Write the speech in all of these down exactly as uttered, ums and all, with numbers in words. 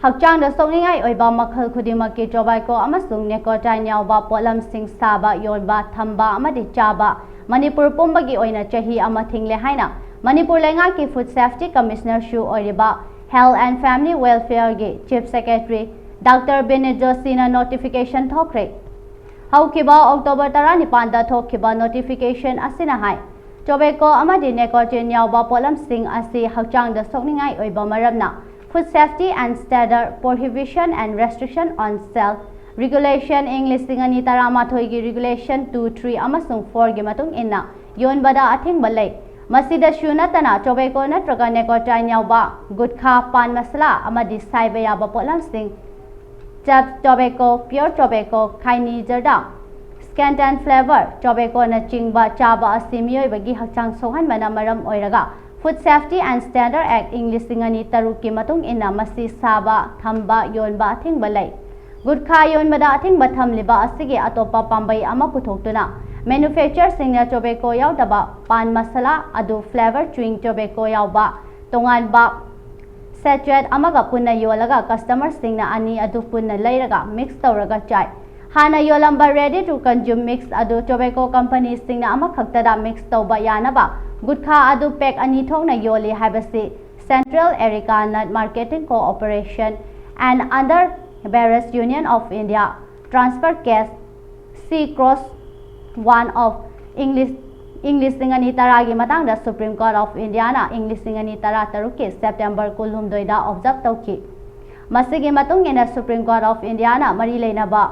ꯍꯛꯆꯥꯡꯗ ꯁꯣꯛꯅꯤꯡꯉꯥꯏ ꯑꯣꯏꯕ ꯃꯈꯜ ꯈꯨꯗꯤꯡꯃꯛꯀꯤ tobacco ꯑꯃꯁꯨꯡ nicotine ꯌꯥꯎꯕ ꯄꯣꯠꯂꯝꯁꯤꯡ ꯁꯥꯕ, ꯌꯣꯟꯕ, ꯊꯝꯕ ꯑꯃꯗꯤ ꯆꯥꯕ ꯃꯅꯤꯄꯨꯔ ꯄꯨꯝꯕꯒꯤ ꯑꯣꯏꯅ ꯆꯍꯤ ꯑꯃ ꯊꯤꯡꯂꯦ ꯍꯥꯏꯅ ꯃꯅꯤꯄꯨꯔ ꯂꯩꯉꯥꯛꯀꯤ Food Safety Commissioner ꯁꯨ ꯑꯣꯏꯔꯤꯕ Health and Family Welfare ꯒꯤ Chief Secretary Doctor ꯕꯤꯅꯤꯠ ꯖꯣꯁꯤꯅ notification ꯊꯣꯛꯈ꯭ꯔꯦ꯫ ꯍꯧꯈꯤꯕ October ꯇꯔꯥꯅꯤꯄꯥꯟꯗ ꯊꯣꯛꯈꯤꯕ notification ꯑꯁꯤꯅ ꯍꯥꯏ, tobacco ꯑꯃꯗꯤ nicotine ꯌꯥꯎꯕ ꯄꯣꯠꯂꯝꯁꯤꯡ ꯑꯁꯤ ꯍꯛꯆꯥꯡꯗ ꯁꯣꯛꯅꯤꯡꯉꯥꯏ ꯑꯣꯏꯕ ꯃꯔꯝꯅ Food Safety and Standard Prohibition and Restriction on Sale Regulation ꯏꯪ ꯂꯤꯁꯤꯡ ꯑꯅꯤ ꯇꯔꯥꯃꯥꯊꯣꯏꯒꯤ Regulation two, three ꯑꯃꯁꯨꯡ four ꯒꯤ ꯃꯇꯨꯡ ꯏꯟꯅ ꯌꯣꯟꯕꯗ ꯑꯊꯤꯡꯕ ꯂꯩ꯫ ꯃꯁꯤꯗꯁꯨ ꯅꯠꯇꯅ tobacco ꯅꯠꯇ꯭ꯔꯒ nicotine ꯌꯥꯎꯕ ꯒꯨꯠꯈꯥ, ꯄꯥꯟ ꯃꯁꯥꯂꯥ ꯑꯃꯗꯤ ꯁꯥꯏꯕ ꯌꯥꯕ ꯄꯣꯠꯂꯝꯁꯤꯡ, chaff tobacco, pure tobacco, khaini zarda, scent and flavour tobacco ꯅꯆꯤꯡꯕ ꯆꯥꯕ ꯑꯁꯤ ꯃꯤꯑꯣꯏꯕꯒꯤ ꯍꯛꯆꯥꯡ ꯁꯣꯛꯍꯟꯕꯅ ꯃꯔꯝ ꯑꯣꯏꯔꯒ Food Safety and Standard Act ꯏꯪ ꯂꯤꯁꯤꯡ ꯑꯅꯤ ꯇꯔꯨꯛꯀꯤ ꯃꯇꯨꯡ ꯏꯟꯅ ꯃꯁꯤ ꯁꯥꯕ, ꯊꯝꯕ, ꯌꯣꯟꯕ ꯑꯊꯤꯡꯕ ꯂꯩ꯫ ꯒꯨꯠꯈꯥ ꯌꯣꯟꯕꯗ ꯑꯊꯤꯡꯕ ꯊꯝꯂꯤꯕ ꯑꯁꯤꯒꯤ ꯑꯇꯣꯞꯄ ꯄꯥꯝꯕꯩ ꯑꯃ ꯄꯨꯊꯣꯛꯇꯨꯅ manufacturer ꯁꯤꯡꯅ tobacco ꯌꯥꯎꯗꯕ ꯄꯥꯟ ꯃꯁꯥꯂꯥ ꯑꯗꯨ flavour chewing tobacco ꯌꯥꯎꯕ ꯇꯣꯉꯥꯟꯕ sachet ꯑꯃꯒ ꯄꯨꯟꯅ ꯌꯣꯜꯂꯒ customer ꯁꯤꯡꯅ ꯑꯅꯤ ꯑꯗꯨ ꯄꯨꯟꯅ ꯂꯩꯔꯒ mix ꯇꯧꯔꯒ ꯆꯥꯏ꯫ ꯍꯥꯟꯅ ꯌꯣꯜꯂꯝꯕ ready to consume mix ꯑꯗꯨ tobacco company ꯁꯤꯡꯅ ꯑꯃꯈꯛꯇꯗ mix ꯇꯧꯕ ꯌꯥꯅꯕ ꯒꯨꯠꯈꯥ ꯑꯗꯨ pack ꯑꯅꯤ ꯊꯣꯛꯅ ꯌꯣꯜꯂꯤ ꯍꯥꯏꯕꯁꯤ Central Erica Nut Marketing Corporation and Under Beverage Union of India Transfer Case C cross one of English ꯏꯪ ꯂꯤꯁꯤꯡ ꯑꯅꯤ ꯇꯔꯥꯒꯤ ꯃꯇꯥꯡꯗ Supreme Court of Indiaꯅ ꯏꯪ ꯂꯤꯁꯤꯡ ꯑꯅꯤ ꯇꯔꯥ ꯇꯔꯨꯛꯀꯤ September ꯀꯨꯟꯍꯨꯝꯗꯣꯏꯗ observe ꯇꯧꯈꯤ꯫ ꯃꯁꯤꯒꯤ ꯃꯇꯨꯡ ꯏꯟꯅ Supreme Court of Indiaꯅ ꯃꯔꯤ ꯂꯩꯅꯕ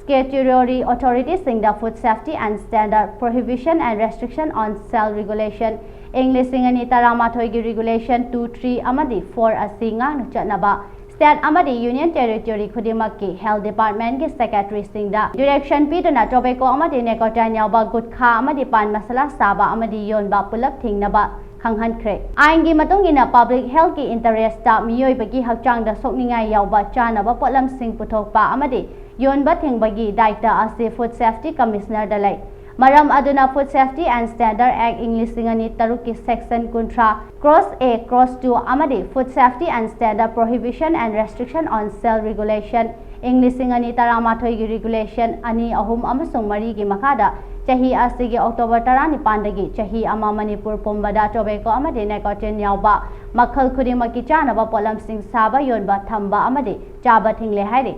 statutory authority ꯁꯤꯡꯗ Food Safety and Standard Prohibition and Restriction on Sale Regulation ꯏꯪ ꯂꯤꯁꯤꯡ ꯑꯅꯤ ꯇꯔꯥꯃꯥꯊꯣꯏꯒꯤ Regulation two, three ꯑꯃꯗꯤ four ꯑꯁꯤ ꯉꯥꯛꯅ ꯆꯠꯅꯕ state ꯑꯃꯗꯤ union territory ꯈꯨꯗꯤꯡꯃꯛꯀꯤ health department ꯀꯤ secretary ꯁꯤꯡꯗ direction ꯄꯤꯗꯨꯅ tobacco ꯑꯃꯗꯤ nicotine ꯌꯥꯎꯕ ꯒꯨꯠꯈꯥ ꯑꯃꯗꯤ ꯄꯥꯟ ꯃꯁꯥꯂꯥ ꯁꯥꯕ ꯑꯃꯗꯤ ꯌꯣꯟꯕ ꯄꯨꯂꯞ ꯊꯤꯡꯅꯕ ꯈꯪꯍꯟꯈ꯭ꯔꯦ꯫ ꯑꯥꯏꯟꯒꯤ ꯃꯇꯨꯡ ꯏꯟꯅ public health ꯀꯤ interest ꯇ ꯃꯤꯑꯣꯏꯕꯒꯤ ꯍꯛꯆꯥꯡꯗ ꯁꯣꯛꯅꯤꯡꯉꯥꯏ ꯌꯥꯎꯕ ꯆꯥꯅꯕ ꯄꯣꯠꯂꯝꯁꯤꯡ ꯄꯨꯊꯣꯛꯄ ꯑꯃꯗꯤ ꯌꯣꯟꯕ ꯊꯤꯡꯕꯒꯤ ꯗꯥꯏꯇ ꯑꯁꯤ Food Safety Commissioner ꯗ ꯂꯩ꯫ ꯃꯔꯝ ꯑꯗꯨꯅ Food Safety and Standard Act ꯏꯪ ꯂꯤꯁꯤꯡ ꯑꯅꯤ ꯇꯔꯨꯛꯀꯤ Section ꯀꯨꯟꯊ꯭ꯔꯥ, Cross A, Cross two ꯑꯃꯗꯤ Food Safety and Standard Prohibition and Restriction on Sale Regulation ꯏꯪ ꯂꯤꯁꯤꯡ ꯑꯅꯤ ꯇꯔꯥꯃꯥꯊꯣꯏꯒꯤ Regulation ꯑꯅꯤ, ꯑꯍꯨꯝ ꯑꯃꯁꯨꯡ ꯃꯔꯤꯒꯤ ꯃꯈꯥꯗ ꯆꯍꯤ ꯑꯁꯤꯒꯤ October ꯇꯔꯥꯅꯤꯄꯥꯟꯗꯒꯤ ꯆꯍꯤ ꯑꯃ ꯃꯅꯤꯄꯨꯔ ꯄꯨꯝꯕꯗ tobacco ꯑꯃꯗꯤ nicotine ꯌꯥꯎꯕ ꯃꯈꯜ ꯈꯨꯗꯤꯡꯃꯛꯀꯤ ꯆꯥꯅꯕ ꯄꯣꯠꯂꯝꯁꯤꯡ ꯁꯥꯕ, ꯌꯣꯟꯕ, ꯊꯝꯕ ꯑꯃꯗꯤ ꯆꯥꯕ ꯊꯤꯡꯂꯦ ꯍꯥꯏꯔꯤ꯫